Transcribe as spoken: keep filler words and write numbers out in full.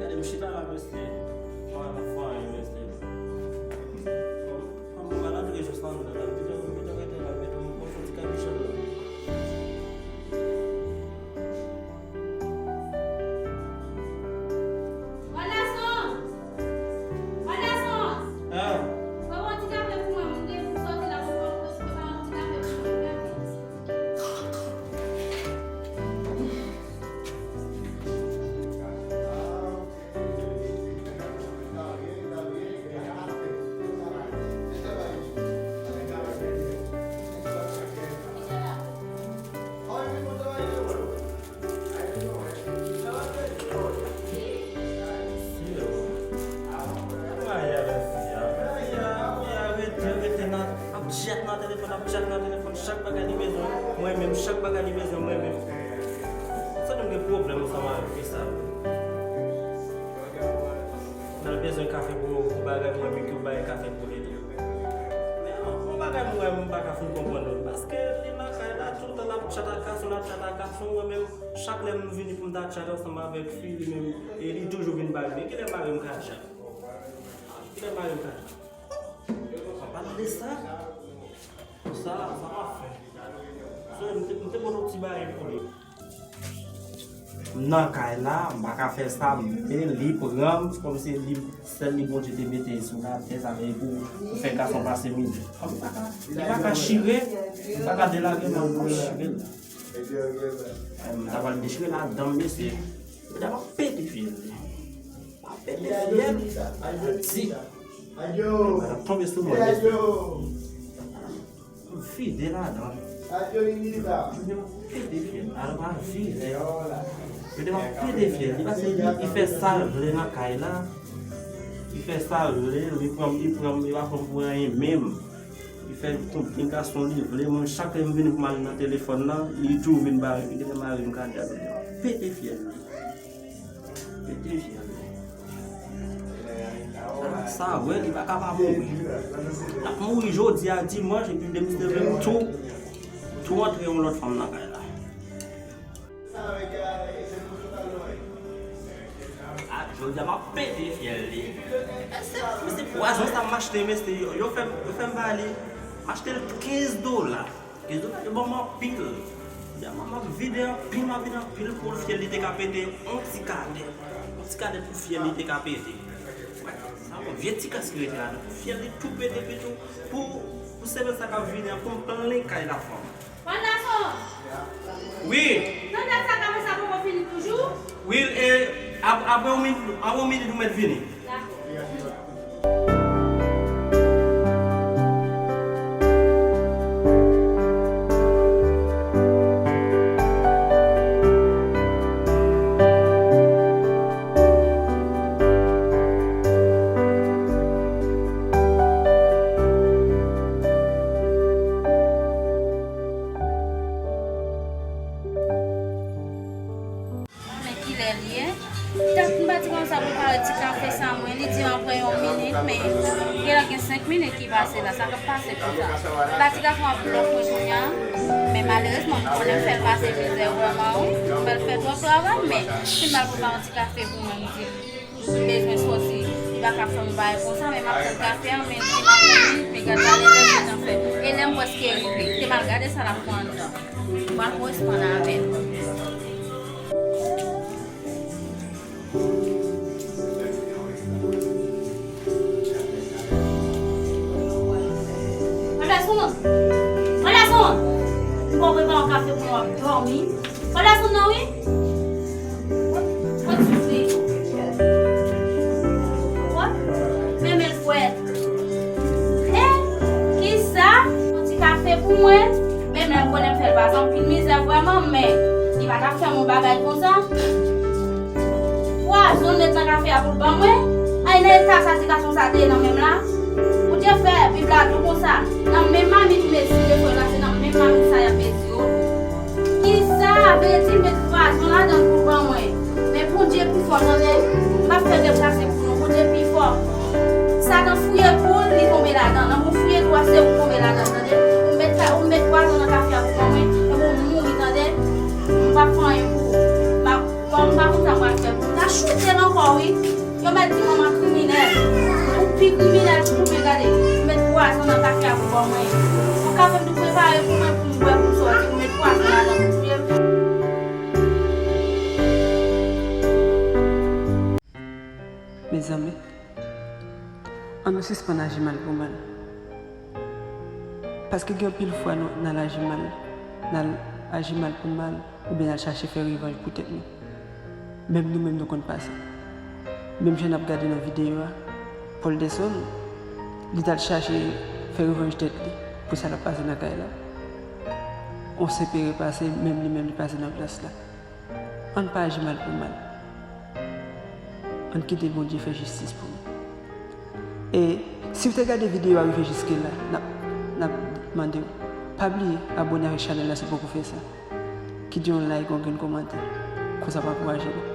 Gade m chita la, mesye. Mwen, mwen fè anyen, mesye. Bon, mwen, mwen antre jis anndan la. Pito, pito rete la, pito m pran yon ti kabichon la. Anderson! Anderson! Ah! Fè yon ti kafe pou mwen, mwen gen pou soti la, mwen pran, prepare yon ti kafe pou mwen. Ap chat nan telefòn, ap chat nan telefòn, chak bagay li bezwen, mwen menm, chak bagay li bezwen, mwen menm. Sa nou gen pwoblèm ansanm avèk fi sa. Nan bezwen kafe pou, pou bagay, mwen menm ki bay kafe pou li tou. Men yon, yon bagay mwen, mwen pa ka fin konprann non. Paske li nan kay la, tout tan l ap chat ak gason, l ap chat ak gason, mwen menm, chak lè m vini pou m ta chat ansanm avèk fi, li menm, e li toujou vin bay mwen. Kilè mari m ka chat? Kilè mari m ka chat? An palan de sa, sa, sa m ap fè. So, m te, m te pote yon ti bagay pou li. M nan kay la, m pa ka fè sa, men li pran m, se kòmsi li, sèl li Bondye te mete sou latè, sa vle pou, pou fè gason pase mizè. Li pa ka, li pa ka chire, li pa ka delage, men pou chire l. M ta pral dechire ladan, mesye. Mesye, m ap pete fyèl li. M ap pete fyèl. Di. Mwen ap tonbe sou mwen, mesye. M vide ladan. Yo te m ap pete fyèl. Alò, m ap vide. Yo te m ap pete fyèl. Li pase, li, li fè sa l vle nan kay la. Li fè sa l vle. Li pran m, li pran m, li pa pran m pou anyen menm. Li fè konbyen gason li vle. Mwen, chak lè m vini pou m al nan telefòn nan, li tou vin bare. Li gentan mare m kadi a. Li te m ap pete fyèl. Pete fyèl. Sa, sa vre, li pa ka pa mouri. L ap mouri jodi a, dimanch, epi demen se demen tou, tou antre yon lòt fanm nan kay la. A, jodi a, m ap pete fyèl li. Mesye, mesye, pwazon sa m achte, mesye, yo, yo fè m, yo fè m ba li. M achte l kenz dola. Kenz dola yo ban m anpil. Jodi a m ap vide anpil, m ap vide anpil pou fyèl li te ka pete yon ti kadè. Yon ti kadè pou fyèl li te ka pete. Wè, sa yon vye ti kas ki rete ladan. Pou fyèl li tou pete, pi tou, pou, pou semèn sa k ap vini an, pou m plen kay la fanm. Fandason! Wi. Nan dat sa, travay sa poko fini toujou? Wi, e, ap-, apre yon minit, apre yon minit ou mèt vini. Dakò. Men kilè l ye? Tank m pati konsa prepare ti kafe sa mwen, li di m apre yon minit, men genlè gen senk minit ki pase la, sa k ap pase konsa? M pati ka fè yon blòf mwen kounye a, men malerezman, m konnen m fè l pase mizè vrèman, wi. M fè l fè twòp travay, men si m al prepare yon ti kafe pou mwen, m di, m bezwen soti, li pa ka fè m bagay konsa, men m ap tann kafe a, men li di m apre minit, men gad, gade lè l gentan fè. E lè m prèske rive, te m al gade sa l ap fè anndan. Mwen koresponn avè l. Anderson! Anderson! Mwen prepare yon kafe pou nou ap dòmi. Anderson nan wi. Kot soufle. Wè? Men men l fwèt. E, kisa? Yon ti kafe pou mwen. Men men m konnen m fè l pase anpil mizè vrèman, men li pa t ap fè m yon bagay konsa. Pwazon l met nan kafe a pou l ban mwen. Ay, nan eta sa ti gason sa te ye nan men m la. Bondye fè Bib la di w konsa, nan menm mamit ou mezire frè w la, se nan menm mamit sa y ap mezire w. Kisa? Vle di met pwazon ladan l pou l ban mwen. Men Bondye pi fò, tande. M ap fè deplase pou nou. Bondye pi fò. Satan fouye twou l, li tonbe ladan l. Nan pou fouye twou a, se ou tonbe ladan l, tande. Ou met ka-, ou met pwazon nan kafe a pou ban mwen, epi w mouri, tande. M p ap fè anyen pou ou. M ap, bon, m pa konn sa m pral fè pou ou. N a choute l ankò. Wi, yo mèt di manman kriminèl. Ou pi kriminèl pou mwen, gade. Ou met pwazon nan kafè a pou ban mwen. Ou ka fè m tou prepare pou mwen, pou m bwè, pou m soti, ou met pwazon ladan pou touye m. Mezanmi, ann nou sispann aji mal pou mal. Paske gen anpil fwa nou, n al aji mal. N al aji mal pou mal, oubyen n al chache fè revanj pou tèt nou. Menm nou menm nou konn pase. Menm jan n ap gade nan videyo a, Paul Desson, li t al chache fè revanj tèt li pou sa l ap pase nan kay la. On senpere pase, menm li menm li pase nan plas la. Ann pa aji mal pou mal. Ann kite Bondye fè jistis pou nou. E si w te gade videyo a rive jiske la, n ap, n ap mande w, pa bliye abòne avèk chanèl la si w poko fè sa. Kite yon like, yon grenn kòmantè. Konsa w ap ankouraje nou.